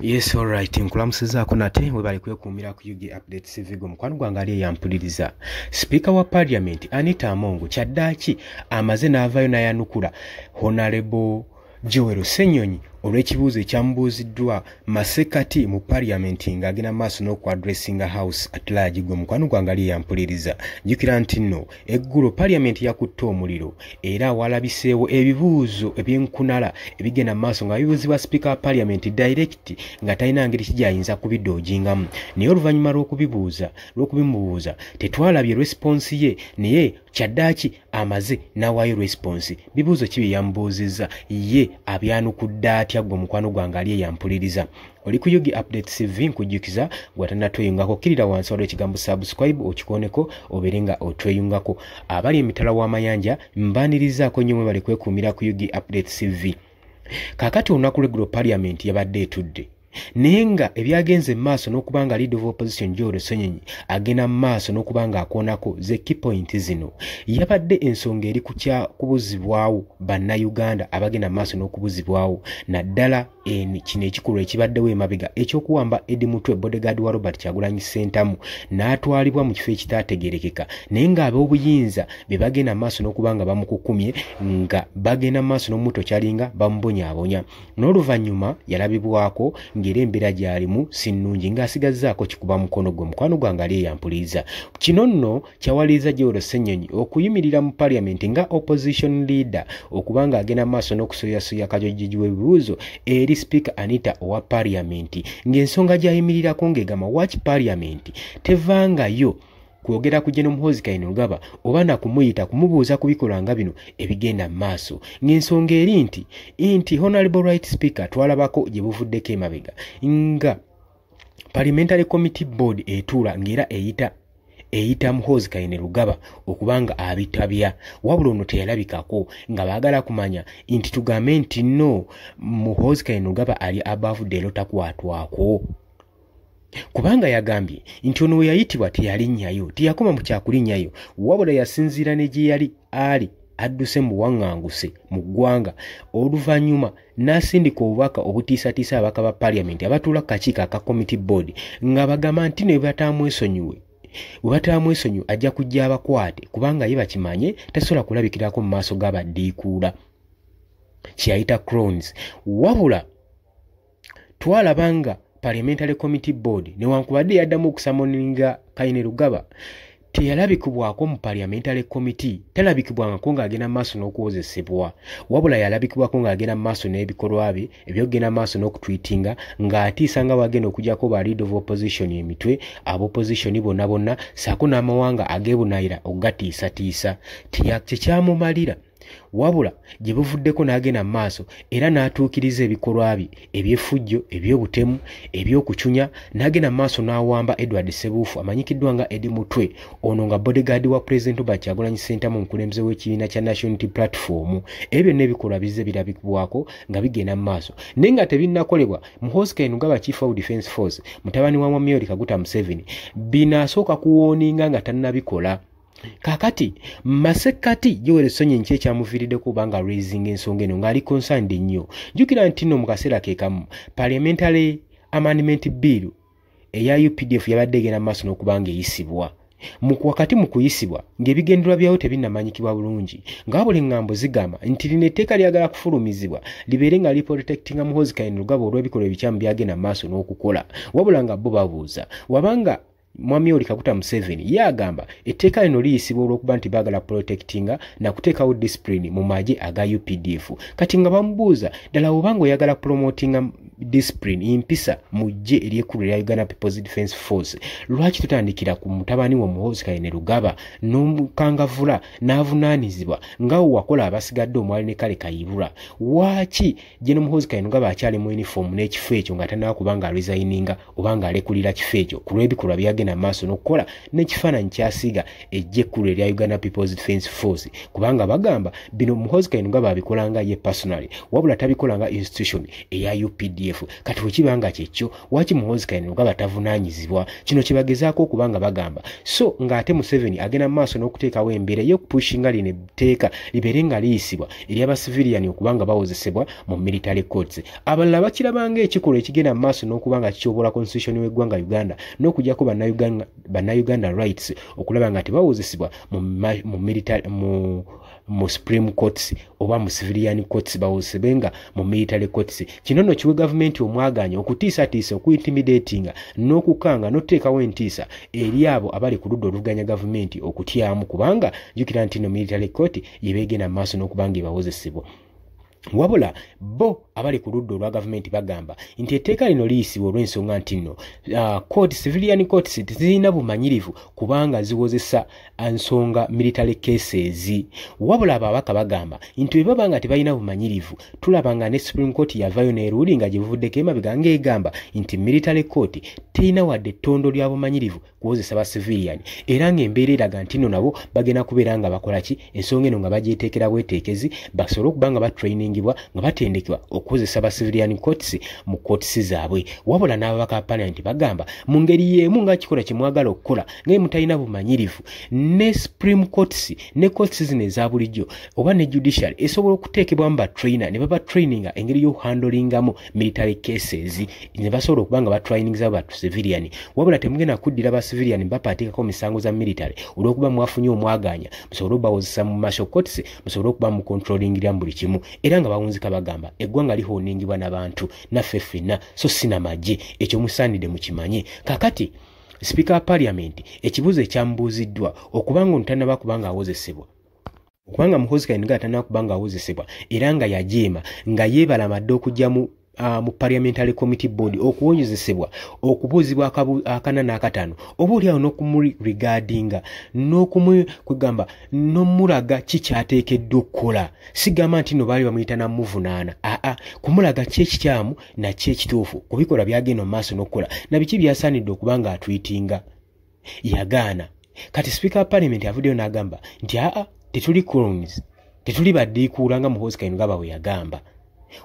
Yes, alright, nkulamusizaako nate, webale kwekuumira ku UG Update TV. Gwe mukwano gwange ali eyampuliriza, Sipiika wa Parliament Anita Among kyaddaaki amaze n'avaayo n'ayanukula Honorable Joel Ssenyonyi olw'ekibuuzo ekyamubuuziddwa masekati mu Parliament ng'agenda maaso n'okuaddressinga House at large. Gwe mukwano gwange ali eyampuliriza, jjukira nti nno eggulo Parliament yakutte omuliro era walabiseewo ebibuuzo ebyenkunala ebigenda mu maaso nga bibuuzibwa Sipiika wa Parliament direct, nga talina ngeri ki gy'ayinza kubidoojingamu. Naye oluvannyuma lw'okubibuuza, lw'okubimubuuza, tetwalabye response ye, naye kyaddaaki amaze n'awaayo response. Bibuuzo ki bye yamubuuzizza? Ye abyanukudde atya? Gwe omukwano gwange ali eyampuliriza, oli ku UG Update TV. Nkujjukiza, gwatanatweyungako, kkirira wansi waliwo ekigambo "subscribe", okikoneko obeere nga otweyungako. Abali emitala w'amayanja, mbanirizaako nnyo, mwebale kwekuumira ku UG Update TV. Kaakati olunaku lweggulo Parliament yabadde etudde, naye nga ebyagenze mu maaso n'okuba nga Leader of Opposition Joel Ssenyonyi agenda mu maaso n'okuba nga akoonako ze key point zino, yabadde ensonga eri ku kyakubuzibwawo Bannayuganda abagenda mu maaso n'okubuzibwawo, naddala kino ekikolwa ekibaddewo emabega ekyokuwamba Eddie Mutwe, bodyguard wa Robert Kyagulanyi Ssentamu, n'atwalibwa mu kifo ekitaategerekeka, naye ng'ab'obuyinza be bagenda mu maaso n'okuba nga bamukukumye, nga bagenda mu maaso n'omuto kyalinga bamubonyaabonya. N'oluvannyuma yalabibwako ng'era embeera gy'alimu si nnungi, ng'asigazzaako kikuba mukono. Gwe mukwano gwange ali eyampuliza, kino nno kyawaliriza Joel Ssenyonyi okuyimirira mu Parliament nga opposition leader okuba ng'agenda mu maaso n'okusoyasoya kajojiji w'ebibuuzo eri Speaker Anita owa Parliament, ng'ensonga gy'ayimirirako ng'egamba waki Parliament tevangayo kwogera ku General Muhoozi Kainerugaba oba nakumuyita kumubuuza ku bikolwa nga bino ebigenda mu maaso, ng'ensonga eri nti Honorable Right Speaker, twalabako gye buvuddeko emabega nga Parliamentary Committee Board etuula ng'era eyita Muhoozi Kainerugaba okuba nga abitabya, wabula ono teyalabikako, nga baagala kumanya nti tugambe nti no Muhoozi Kainerugaba ali above the law, takwatwako, kubanga yagambye nti ono we yayitibwa teyalinnyayo. Teyakoma mu kyakulinnyayo, wabula yasinziira ne gye yali ali adduse mu buwaŋŋanguse mu ggwanga, oluvannyuma n'asindika obubaka obutiisatiisa ababaka ba Paliamenti abatuula ku kakiiko aka committee board, nga bagamba nti ne bataamwesonyiwe, bwe bataamwesonyiwe ajja kujja abakwate, kubanga ye bakimanye tasobola kulabikirako mu maaso g'abaddiikuula kyeyayita cronies. Wabula twalaba nga Parliamentary Committee Board, newankubadde yaddamu okusummoninga Kainerugaba, teyalabikibwako mu Parliamentary Committee, talabikibwangako ng'agenda maaso n'okuwozesebwa, wabula yalabikibwako ng'agenda maaso n'ebikolwa bye ebyokugenda maaso n'okutwitinga ng'atiisa nga bwagenda okugyako ba leader of opposition emitwe, ab'opposition bonna bonna, saako n'amawanga ag'ebunaayira okugatiisatiisa. Tekyamumalira, wabula gye buvuddeko n'agenda mu maaso era n'atuukiriza ebikolwa bye eby'effujjo, eby'obutemu, ebyokucunya, n'agenda mu maaso n'awamba Edward Sebuufu amanyikiddwa nga Eddie Mutwe, ono nga bodyguard wa Pulezidenti Robert Kyagulanyi Ssentamu, omukulembeze w'ekibiina kya National Unity Platform. Ebyo byonna ebikolwa bizze birabikibwako nga bigenda mu maaso, naye nga tebinnakolebwa Muhoozi Kainerugaba, Chief of Defence Force, mutabani wa Mwami Yoweri Kaguta Museveni, binaasooka kuwarninga nga tannabikola. Kaakati masekkati Joel Ssenyonyi ki ekyamuviiriddeko oba nga raising ensonga eno ng'ali concerned nnyo? Jjukira nti nno mu kaseera ke kamu Parliamentary Amendment Bill eya UPDF yabadde egenda mu maaso n'okuba nga eyisibwa. Wakati mu kuyisibwa ng'ebigendererwa byawo tebinnamanyikibwa bulungi, nga buli ŋŋambo zigamba nti lino etteeka lyagala kufulumizibwa libeere nga liprotectinga Muhoozi Kainerugaba olw'ebikolwa ebikyamu byagenda mu maaso n'okukola, wabula nga bo babuuza wabanga Mwami Yoweri Kaguta Museveni ye agamba etteeka lino liyisibwa olw'okuba nti baagala protectinga nakuteekawo discipline mu magye aga UPDF. Kati nga bamubuuza ddala, obanga oyagala promotinga discipline, empisa mu ggye ery'ekkulu erya Uganda People's Defence Force, lwaki tutandikira ku mutabani wo Muhoozi Kainerugaba n'omukangavula n'avunaanizibwa nga we wakola abasigadde omwali ne Kale Kayihura? Waaki General Muhoozi Kainerugaba akyali mu uniform n'ekifo ekyo nga tannaba kuba nga aresigninga oba ng'alekulira kifo ekyo ku lw'ebikolwa byagenda mu maaso n'okukola n'ekifaananyi kyasiiga ejja ekkulu erya Uganda People's Defence Force? Kubanga bagamba bino Muhoozi Kainerugaba abikola nga ye personally, wabula tabikola nga institution eya UPDF. UPDF. Kati bwe nga kyekyo, waki Muhoozi Kainerugaba tavunaanyizibwa? Kino kyebagezaako okuba nga bagamba. So ng'ate Museveni agenda mu maaso n'okuteekawo embeera ey'okupushinga lino etteeka libeere nga liyisibwa ery'abasivilian okuba nga bawozesebwa mu military courts. Abalala bakirabanga ekikolwa ekigenda mu maaso n'okuba nga kityoboola constitution w'eggwanga Uganda n'okuggyako bannayuganda rights okulaba nga tebawozesebwa mu military, mu supreme courts oba mu civilian courts, bawozesebwenga mu military courts. Kino nno kiwe gavumenti omwaganya okutiisatiisa, okuintimidatinga n'okukanga n'okuteekawo entiisa eri abo abali ku ludda oluvuganya gavumenti okutyamu, kubanga jjukira nti no military court yebeegenda mu maaso n'okuba nga ebawozesebwa. Wabula bo abali ku ludda olwa gavumenti bagamba nti etteeka lino liyisibwa olw'ensonga nti nno court, civilian courts tezirina bumanyirivu kubanga ziwozesa nsonga military cases. Wabula ababaka bagamba nti bwe baba nga tebalina bumanyirivu, tulaba nga ne Supreme Court yavayo n'erulinga gye buvuddeko emabega ng'egamba nti military court terina wadde ettondo lya bumanyirivu kuwozesa ba civilian, era ng'embeera eraga nti nno nabo bagenda kubeera nga bakola ki ensonga eno nga bagyeteekera bweteekezi, basobole okuba nga batrainingibwa, nga batendekebwa okukozesa ba civilian courts mu courts zaabwe. Wabula n'ababaka ba parliament bagamba mu ngeri y'emu nga kikola kye mwagala okukola ngaye mutalina bumanyirivu, ne supreme courts ne courts zino eza bulijjo oba ne judiciary esobola okuteekebwamu ba trainer ne baba traininga engeri y'okuhandlingamu military cases, ne basobola okuba nga batrainingiza ba civilian. Wabula temugenda kuddira ba civilian bapaatikako misango za military olw'okuba mwafunye omwaganya musobole okubawozesa mu martial courts, musobole okuba mu controllingira mu buli kimu. Era nga bawunzika bagamba eggwanga lihooningibwa n'abantu naffe ffenna, so si namagye. Ekyo musaanidde mukimanye. Kakati sipiika wa parliament ekibuuzo ekyamubuuziddwa okubanga ono tannaba kuba nga awozesebwa, okubanga Muhoozi Kainerugaba tannaba kuba nga awozesebwa, era nga yajeema nga yeebalamadde okujja mu parliamentary committee board okuwonyezesebwa okubuuzibwa akana n'akataano, oba oli awo n'okumuregardinga n'okumwegamba n'omulaga ki kyateekeddwa okukola. Sigamba nti nno baali bamuyita namuvunaana, aa, kumulaga ki ekikyamu naki ekituufu ku bikolwa byagenda mu maaso n'okukola na biki byasaanidde okuba nga atwitinga, yagaana. Kati sipiika wa parliament avuddeyo n'agamba nti aa, tetuli clones, tetuli baddiikuula nga Muhoozi Kainerugaba bwe yagamba,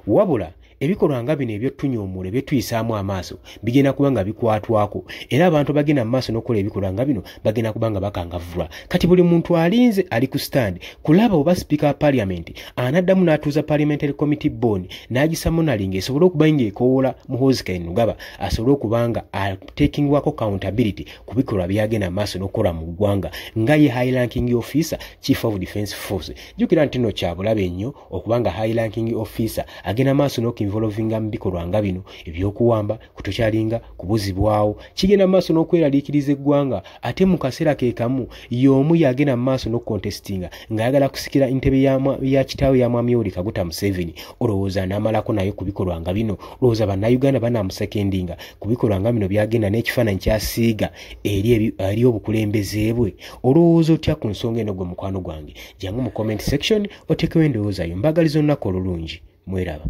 wabula ebikolwa nga bino ebyotunyoomoola, ebyetuyisaamu amaaso bigenda kuba nga bikwatwako, era abantu bagenda mu maaso n'okukola ebikolwa nga bino bagenda kuba nga bakangavvulwa. Kati buli muntu alinze ali ku stand kulaba oba sipiika wa parliament anaddamu n'atuuza parliamentary committee board n'agisummoninga esobole okuba ng'ekowoola Muhoozi Kainerugaba asobole okuba nga atakingwako accountability ku bikolwa byagenda mu maaso n'okukola mu ggwanga nga ye high ranking officer, chief of defence force. Jjukira nti nno kyabulabe nnyo okuba nga high ranking officer agenda maaso n'okuinvolvinga mu bikolwa nga bino ebyokuwamba, kutukyalinga, kubuzibwawo. Kigenda maaso n'okweraliikiriza eggwanga, ate mu kaseera ke kamu y'omu yagenda mu maaso n'okucontestinga ng'ayagala kusikira entebe ya kitaawe ya Mwami Yoweri Kaguta Museveni. Olowooza n'amalako naye ku bikolwa nga bino? Olowooza bannayuganda banaamusekendinga ku bikolwa nga bino byagenda n'ekifaananyi kyasiiga eri obukulembeze bwe? Olowooza otya ku nsonga eno gwe mukwano gwange? Jangu mu comment section oteekewo endowooza yo. Mbaagaliza olunaku olulungi, mweraba.